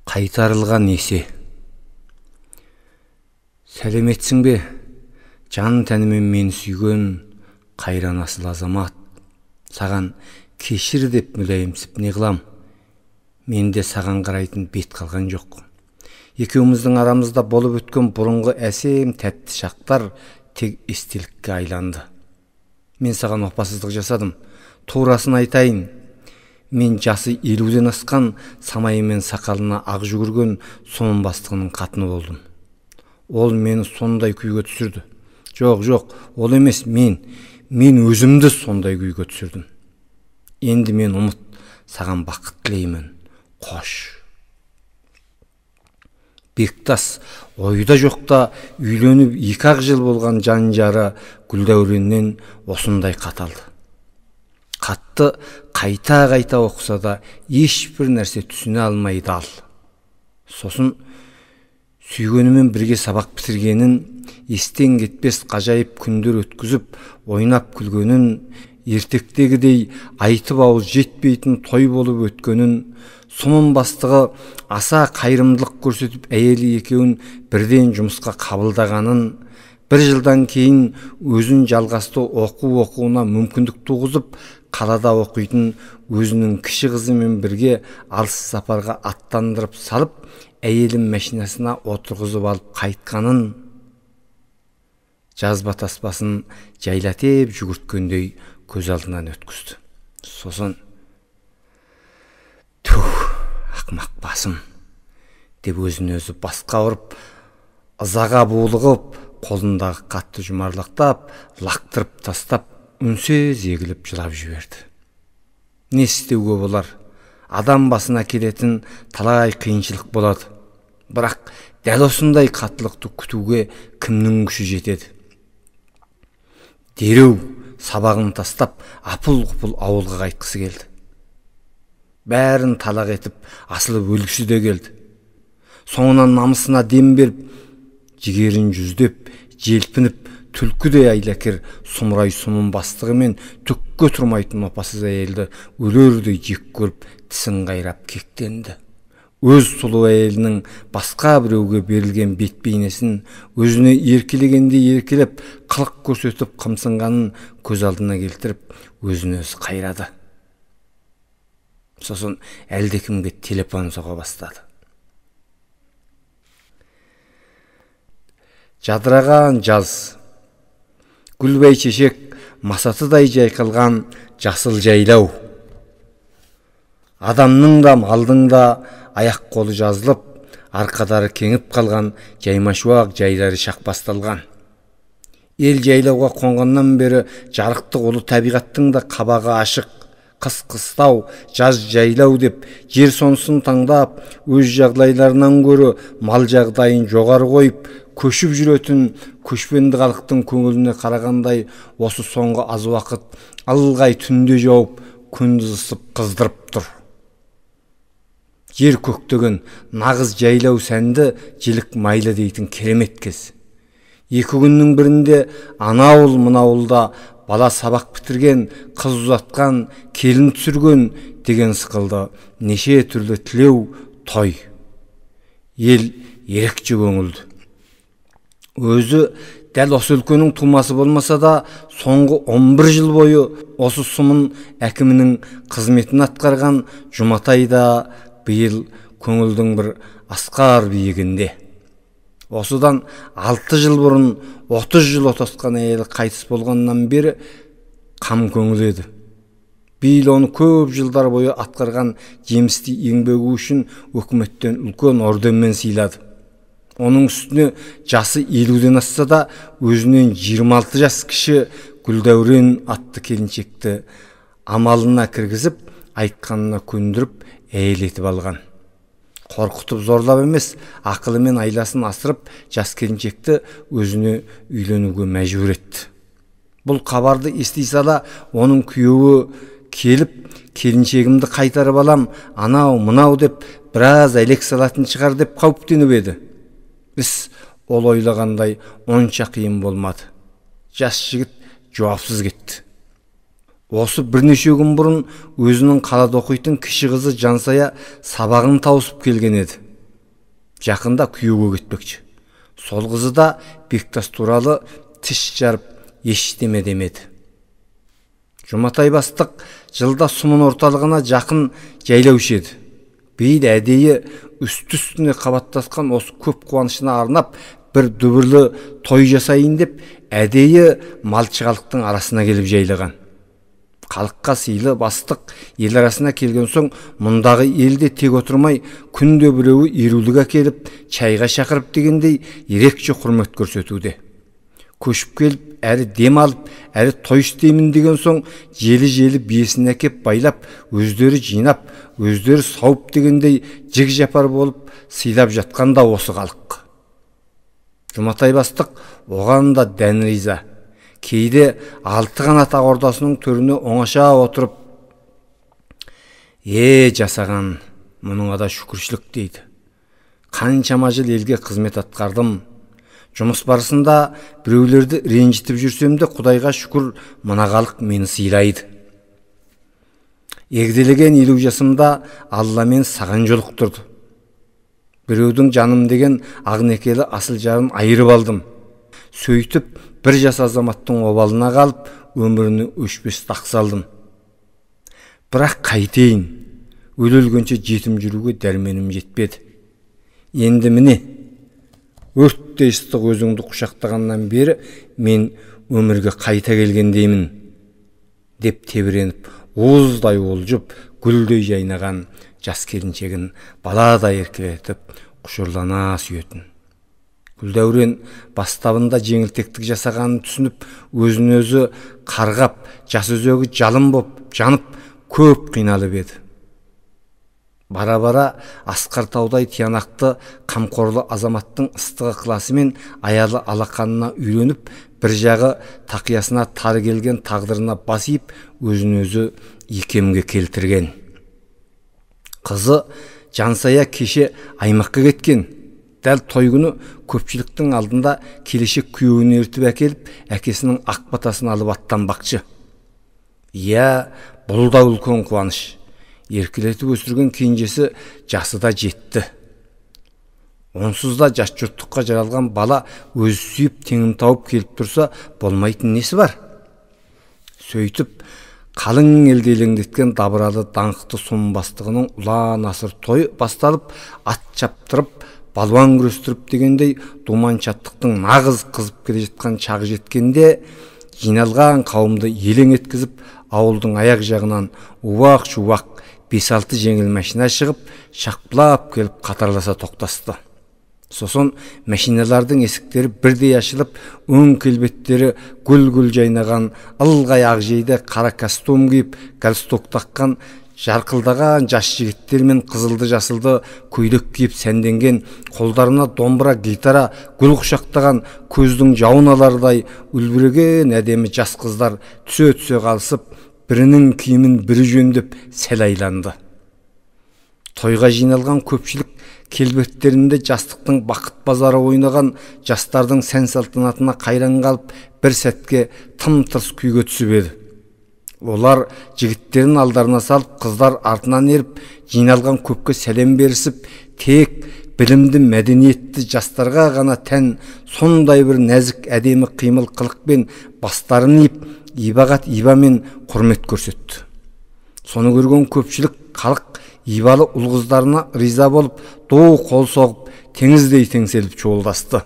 Қайтарылған есе. Сәлеметсің бе, жан тәнімен мені сүйген қайран асыл азамат. Саған кешір деп мүләйімсіп не қылам? Менде саған қарайтын бет қалған жоқ. Екеуміздің арамызда болып өткен бұрынғы әсем тәтті шақтар тек естелікке айланды. Мен саған опасыздық жасадым. Турасын айтайын. Мен жасы 50-ден асқан, самайы мен сақалына ақ жүгірген сомон бастығының қатыны болдым. Ол мені сондай күйге түсірді. Жоқ, жоқ, ол емес, мен өзімді сондай күйге түсірдім. Енді мен ұмыт, саған бақыт тілеймін. Қош. Бектас ойда жоқта үйленіп 2-ақ жыл болған жан жары Гүлдәуреннен осындай қаталды. Қатты қайта-қайта оқыса да ешбір нәрсе түсіне алмай дал. Сосын сүйгенімен бірге сабақ бітіргенін, естен кетпес ғажайып күндер өткізіп, ойнап күлгенін, ертектегідей айтып ауыз жетпейтін той болып өткенін, сомон бастығы аса қайырымдылық көрсетіп әйелі екеуін бірден жұмысқа қабылдағанын, бір жылдан кейін өзін жалғасты оқу оқуына мүмкіндік туғызып, қалада оқитын өзінің кіші қызымен бірге алыс сапарға аттандырып салып, әйелін машинасына отырғызып алып қайтқанын, жазба таспасын жайлатеп жүгірткендей көз алдынан өткізді. Сосын, түх, ақмақ басым, деп өзін өзі басқа ұрып, ызаға булығып, қолындағы қатты жұмарлақтап, лақтырып тастап, үнсіз егіліп жылап жіберді. Не істеуге болар? Адам басына келетін талай қиыншылық болады. Бірақ дәл осындай қаттылықты күтуге кімнің күші жетеді? Дереу сабағын тастап, апыл-ғұпыл ауылға қайтқысы келді. Бәрін талақ етіп, асылып өлгісі де келді. Соңынан намысына дем беріп, жігерін жүздеп, желпініп, түлкідей айлакер сұмырай сұмын бастығымен түкке тұрмайтын опасыз әйелді өлердей жек көріп, тісін қайрап кектенді. Өз сұлу әйелінің басқа біреуге берілген бет бейнесін өзіне еркелегендей еркелеп, қылық көрсетіп қымсынғанын көз алдына келтіріп, өзін өзі қайрады. Сосын әлдекімге телефон соға бастады. Жадыраған жаз, гүл бәйшешек масатыдай жайқалған жасыл жайлау. Адамның да малдың да аяқ қолы жазылып, арқадары кеңіп қалған жаймашуақ жайлары шақ басталған. Ел жайлауға қонғаннан бері жарықтық ұлы табиғаттың да қабағы ашық, қыс қыстау, жаз жайлау деп жер сонысын таңдап, өз жағдайларынан гөрі мал жағдайын жоғары қойып, көшіп жүретін көшпенді халықтың көңіліне қарағандай осы соңғы аз уақыт ылғай түнде жауып, күндіз ысып қыздырып тұр. Жер көктеген нағыз жайлау сәнді желік майлы дейтін керемет кез. Екі күннің бірінде ана ауыл мына ауылда бала сабақ бітірген, қыз ұзатқан, келін түсірген деген сықылды неше түрлі тілеу той. Ел ерекше көңілді. Өзі дәл осы өлкенің тумасы болмаса да, соңғы 11 жыл бойы осы сұмын әкімінің қызметін атқарған Жұматай да биыл көңілдің бір асқар биігінде. Осыдан 6 жыл бұрын 30 жыл отасқан әйелі қайтыс болғаннан бері қам көңіл еді. Биыл оны көп жылдар бойы атқарған жемісті еңбегі үшін өкіметтен үлкен орденмен сыйлады. Оның үстіне жасы 50-ден асса да өзінен 26 жас кіші Гүлдәурен атты келіншекті амалына кіргізіп, айтқанына көндіріп, әйел етіп алған. Қорқытып зорлап емес, ақылымен айласын асырып, жас келіншекті өзіне үйленуге мәжбүр етті. Бұл хабарды ести сала оның күйеуі келіп, келіншегімді қайтарып алам, анау, мынау деп біраз әлек салатын шығар деп қауіптеніп еді. Іс ол ойлағандай онша қиын болмады. Жас жігіт жауапсыз кетті. Осы бірнеше күн бұрын өзінің қалада оқитын кіші қызы Жансая сабағын тауысып келген еді. Жақында күйеуге кетпекші. Сол қызы да Бектас туралы тіс жарып ештеме демеді. Жұматай бастық жылда Сұмын орталығына жақын жайлаушы еді. Биыл әдейі үсті-үстіне қабаттасқан осы көп қуанышына арнап бір дүбірлі той жасайын деп әдейі малшы халықтың арасына келіп жайлаған. Халыққа сыйлы бастық ел арасына келген соң мұндағы елде тек отырмай күнде біреуі ерулік әкеліп чайға шақырып дегендей ерекше құрмет көрсетуде. Көшіп келіп әрі дем алып, әрі той істеймін деген соң желі-желі биесін әкеп байлап, өздері жинап, өздері сауып дегендей жік-жапар болып сыйлап жатқан да осы халық. Жұматай бастық оған да дән риза. Кейде алты қанат ақ ордасының төріне оңаша отырып, «Е, жасаған, мұныңа да шүкіршілік» дейді. Қаншама жыл елге қызмет атқардым. Жұмыс барысында біреулерді ренжітіп жүрсем де, Құдайға шүкір, мына халық мені сыйлайды. Егделеген 50 жасымда Алла мен саған жолықтырды. Біреудің жаным деген ақ некелі асыл жарын айырып алдым. Сөйтіп бір жас азаматтың обалына қалып, өміріне өшпес дақ салдым. Бірақ қайтейін, өле-өлгенше жетім жүруге дәрменім жетпеді. Енді міне, өрттей ыстық өзіңді құшақтағаннан бері мен өмірге қайта келгендеймін, деп тебіреніп, уыздай уылжып, гүлдей жайнаған жас келіншегін баладай еркелетіп, құшырлана сүйетін. Гүлдәурен бастабында жеңілтектік жасағанын түсініп, өзін өзі қарғап, жас өзегі жалын боп, жанып, көп қиналып еді. Бара-бара асқар таудай тиянақты қамқорлы азаматтың ыстығы ықыласымен аялы алақанына үйреніп, бір жағы тақиясына тары келген тағдырына бас иіп, өзін өзі икемге келтірген. Қызы Жансая кеше аймаққа кеткен. Дәл той күні көпшіліктің алдында келешек күйеуін ертіп әкеліп, әкесінің ақ батасын алып аттанбақшы. Иә, бұл да үлкен қуаныш. Еркелетіп өсірген кенжесі жасы да жетті. Онсыз да жас жұрттыққа жаралған бала өзі сүйіп теңін тауып келіп тұрса, болмайтын несі бар? Сөйтіп, қалың елді елеңдеткен дабыралы даңқты Сұмын бастығының ұлан асыр тойы басталып, ат чаптырып, балуан күрестіріп дегендей думан шаттықтың нағыз қызып келе жатқан шағы жеткенде жиналған қауымды елең еткізіп, ауылдың аяқ жағынан уақ-шуақ 5-6 жеңіл машина шығып, шақпылап келіп қатарласа тоқтасты. Сосын машиналардың есіктері бірдей ашылып, өң келбеттері гүл-гүл жайнаған, ылғай ақ жейде қара костюм киіп, галстук таққан, жарқылдаған жас жігіттер мен қызылды-жасылды көйлек киіп сәнденген, қолдарына домбыра, гитара, гүл құшақтаған, көздің жауын алардай үлбіреген әдемі жас қыздар түсе-түсе қалысып, бірінің киімін бірі жөндеп сәл айланды. Тойға жиналған көпшілік келбеттерінде жастықтың бақыт базары ойнаған жастардың сән салтанатына қайран қалып, бір сәтке тым-тырс күйге түсіп еді. Олар жігіттерін алдарына салып, қыздар артынан еріп, жиналған көпке сәлем берісіп, тек білімді, мәдениетті жастарға ғана тән сондай бір нәзік әдемі қимыл қылықпен бастарын иіп, ибағат ибамен құрмет көрсетті. Соны көрген көпшілік халық ибалы ұл қыздарына риза болып, ду қол соғып, теңіздей теңселіп чуылдасты.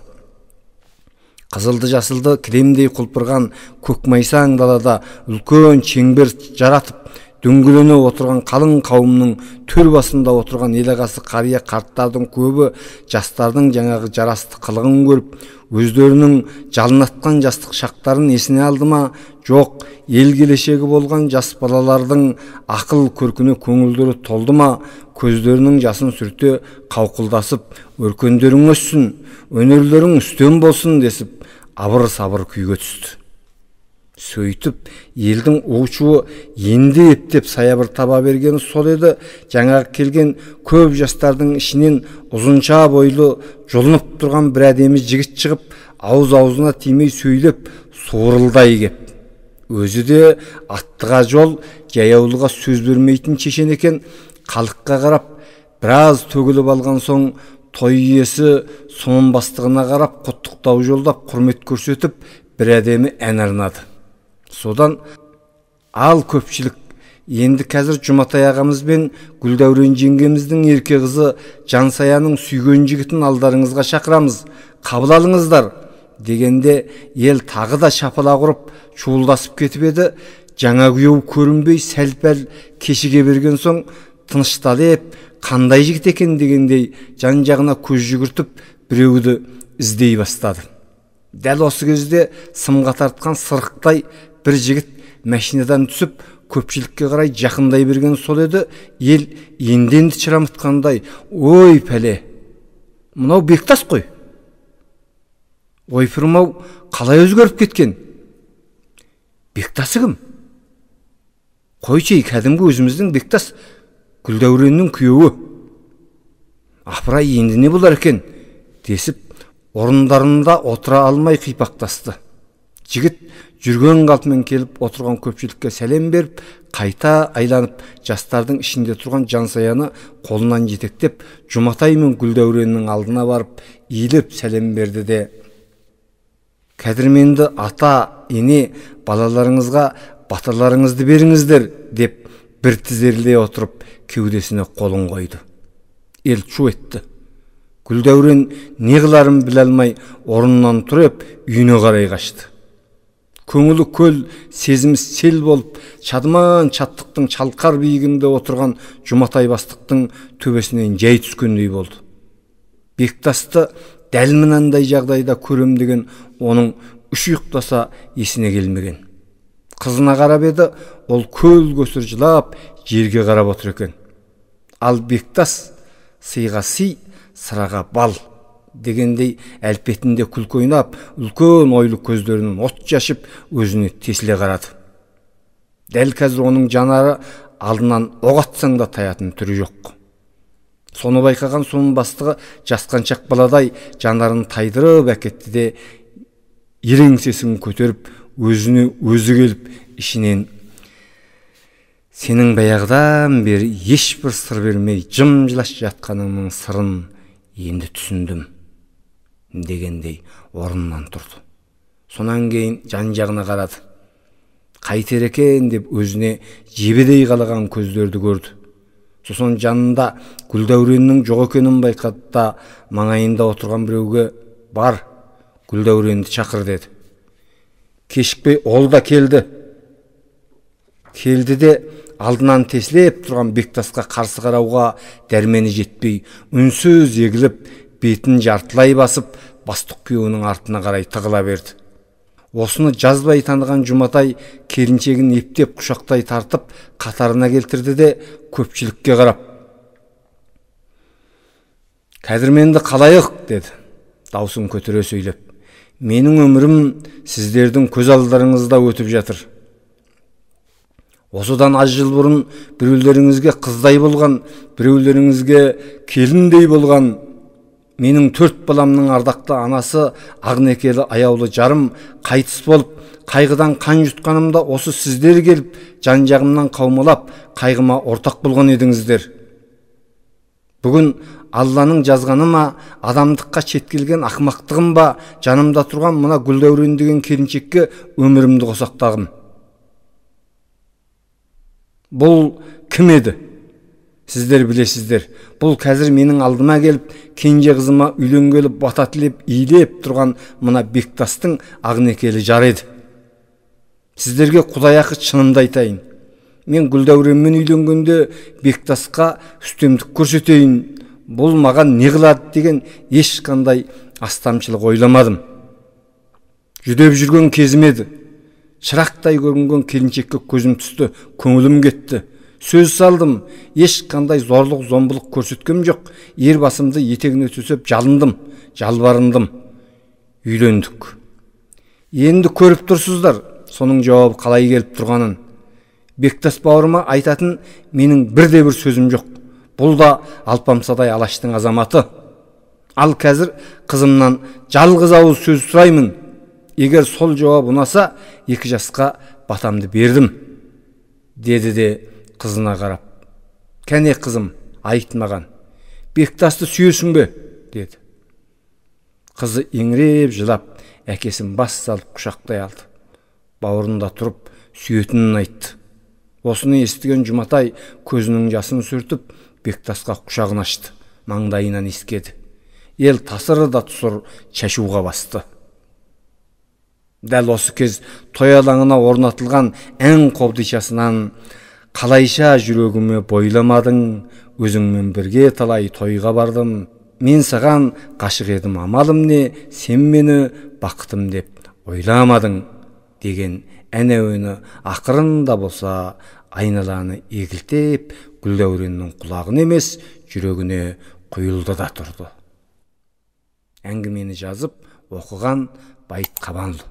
Қызылды-жасылды кілемдей құлпырған көк майсаң далада үлкен шеңбер жаратып, дөңгелене отырған қалың қауымның төр басында отырған ел ағасы қария қарттардың көбі жастардың жаңағы жарасты қылығын көріп, өздерінің жалынатқан жастық шақтарын есіне алды ма, жоқ, ел келешегі болған жас балалардың ақыл көркіне көңілдері толды ма, көздерінің жасын сүрте қауқылдасып, өркендерің өссін, өнерлерің үстем болсын десіп, абыр-сабыр күйге түсті. Сөйтіп, елдің у-шуы енді ептеп саябыр таба бергені сол еді, жаңағы келген көп жастардың ішінен ұзынша бойлы жұлынып тұрған бір әдемі жігіт шығып, ауыз-аузына тимей сөйлеп, суырылдай кеп. Өзі де аттыға жол, жаяулыға сөз бермейтін шешен екен, халыққа қарап, біраз төгіліп алған соң, той иесі сомон бастығына қарап құттықтау жолдап, құрмет көрсетіп, бір әдемі ән арнады. Содан ал көпшілік енді қазір Жұматай ағамыз бен Гүлдәурен жеңгеміздің ерке қызы Жансаяның сүйген жігітін алдарыңызға шақырамыз, қабыл алыңыздар дегенде ел тағы да шапалақ ұрып шуылдасып кетіп еді. Жаңа күйеу көрінбей сәл-пәл кешіге берген соң тынышталып, қандай жігіт екен дегендей жан-жағына көз жүгіртіп біреуді іздей бастады. Дәл осы кезде сымға тартқан сырықтай бір жігіт машинадан түсіп көпшілікке қарай жақындай берген сол еді, ел енді-енді шырамытқандай, ой пәле, мынау Бектас қой. Ойпырмау, қалай өзгеріп кеткен? Бектасы кім? Қойшы, кәдімгі өзіміздің Бектас, Гүлдәуреннің күйеуі. Апырай, енді не болар екен десіп, орындарында отыра алмай қипақтасты. Жігіт жүрген қалпымен келіп отырған көпшілікке сәлем беріп, қайта айланып, жастардың ішінде тұрған Жансаяны қолынан жетектеп, Жұматай мен Гүлдәуреннің алдына барып, иіліп сәлем берді де, кәдірменді ата, ене, балаларыңызға баталарыңызды беріңіздер деп бір тізерлей отырып, кеудесіне қолын қойды. Ел шу етті. Гүлдәурен не қыларын біле алмай, орнынан тұрып, үйіне қарай қашты. Көңілі көл, сезімі сел болып, шадыман шаттықтың шалқар биігінде отырған Жұматай бастықтың төбесінен жай түскендей болды. Бектасты дәл мынандай жағдайда көрем деген оның үш ұйықтаса есіне келмеген. Қызына қарап еді, ол көл көсір жылап, жерге қарап отыр екен. Ал Бектас сыйға сый, сыраға бал дегендей әлпетінде күлкі ойнап, үлкен ойлы көздерінен от шашып, өзіне тесіле қарады. Дәл қазір оның жанары алдынан оқ атсаң да таятын түрі жоқ. Соны байқаған соның бастығы жасқаншақ баладай жанарын тайдырып әкетті де, ереңсесін көтеріп, өзіне өзі келіп, ішінен сенің баяғыдан бері ешбір сыр бермей жым-жылас жатқаныңның сырын енді түсіндім дегендей орнынан тұрды. Сонан кейін жан-жағына қарады. Қайтер екен деп өзіне жебедей қалаған көздерді көрді. Сосын жанында Гүлдәуреннің жоқ екенін байқады да, маңайында отырған біреуге бар, Гүлдәуренді шақыр деді. Кешікпей ол да келді. Келді де алдынан тесілеп тұрған Бектасқа қарсы қарауға дәрмені жетпей, үнсіз егіліп, бетін жартылай басып, бастық күйеуінің артына қарай тығыла берді. Осыны жазбай таныған Жұматай келіншегін ептеп құшақтай тартып, қатарына келтірді де көпшілікке қарап, кәдірменді қалайық деді, даусын көтере сөйлеп. Менің өмірім сіздердің көз алдарыңызда өтіп жатыр. Осыдан аз жыл бұрын біреулеріңізге қыздай болған, біреулеріңізге келіндей болған менің 4 баламның ардақты анасы, ақ некелі аяулы жарым қайтыс болып, қайғыдан қан жұтқанымда осы сіздер келіп, жан-жағымнан қаумалап, қайғыма ортақ болған едіңіздер. Бүгін Алланың жазғаны ма, адамдыққа шет келген ақымақтығым ба, жанымда тұрған мына Гүлдәурен деген келіншекке өмірімді қосақтағым. Бұл кім еді? Сіздер білесіздер. Бұл қазір менің алдыма келіп, кенже қызыма үйленгелі бата тілеп, иілеп тұрған мына Бектастың ақ некелі жары еді. Сіздерге Құдай ақы шынымды айтайын. Мен Гүлдәуренмен үйленгенде Бектасқа үстемдік көрсетейін, бұл маған не қылады деген ешқандай астамшылық ойламадым. Жүдеп жүрген кезім еді. Шырақтай көрінген келіншекке көзім түсті, көңілім кетті. Сөз салдым, ешқандай зорлық, зомбылық көрсеткем жоқ. Ер басымды етегіне төсеп жалындым, жалбарындым. Үйлендік. Енді көріп тұрсыздар, соның жауабы қалай келіп тұрғанын. Бектас бауырыма айтатын менің бірде бір сөзім жоқ. Бұл да алпамсадай алаштың азаматы. Ал қазір қызымнан жалғыз ауыз сөз сұраймын. Егер сол жауап ұнаса, 2 жасқа батамды бердім, деді де қызына қарап. Кәне қызым, айт маған. Бектасты сүйесің бе? деді. Қызы еңіреп жылап, әкесін бас салып құшақтай алды. Бауырында тұрып сүйетінін айтты. Осыны естіген Жұматай көзінің жасын сүртіп, Бектасқа құшағын ашты, маңдайынан иіскеді. Ел тасыр да тұсыр шашуға басты. Дәл осы кез той алаңына орнатылған ән қобдишасынан «Қалайша жүрегіме бойламадың, өзіңмен бірге талай тойға бардым, мен саған ғашық едім, амалым не, сен мені бақытым деп ойламадың» деген ән әуені ақырын да болса айналаны егілтеп, Гүлдәуреннің құлағына емес, жүрегіне құйылды да тұрды. Әңгімені жазып, оқыған Байыт Қабанұлы.